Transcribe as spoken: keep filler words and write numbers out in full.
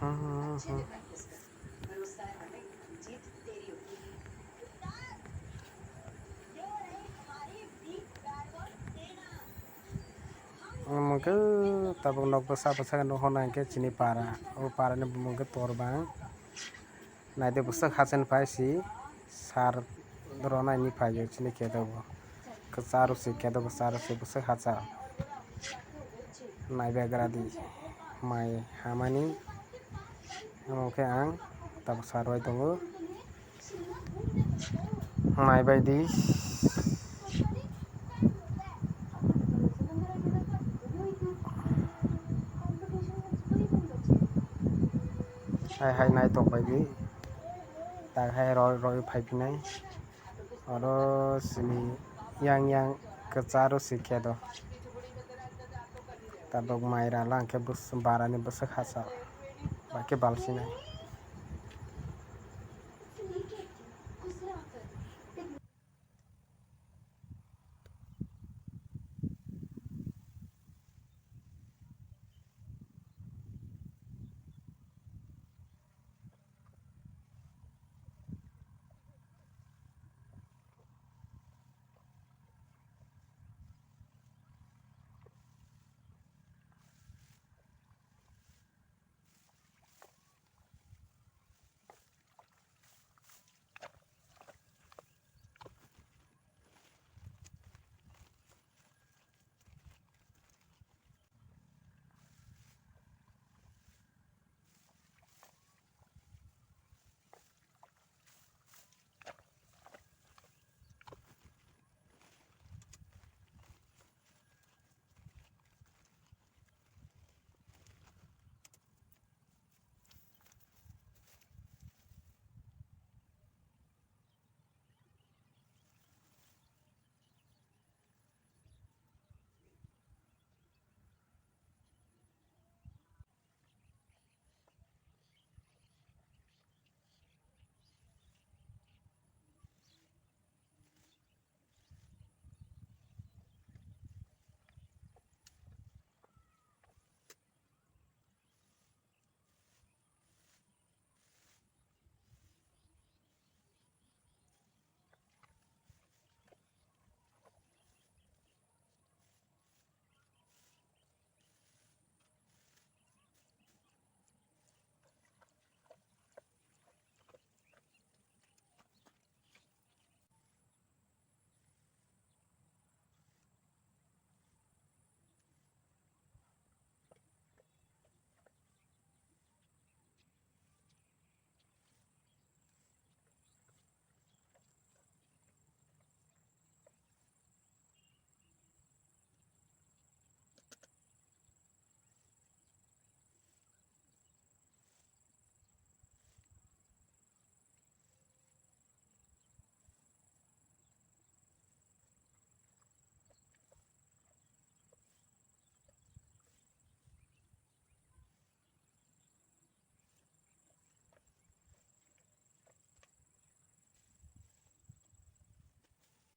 Omo khe tabuk nok bwsa bwsa khe nukho na hinkhe chini para. O para ni bumung khe Torbang. Naidi bwswk hachani phai si sar rwnaini phaiyo chini kedo bo. Kwcharo se kedo kwcharo se bwswk hacha. Naibagra di mai hamani. Omo khe ang tabuk sar rwui tongo. Naibai di. Hai hai naitok bai di. Tak hai roi roi phai phinai. Oro sini yang yang kwcharo se kedo. Tabuk mai rala hwnkhe bus-, barani bwswk hacha. Bai khe bal sinai.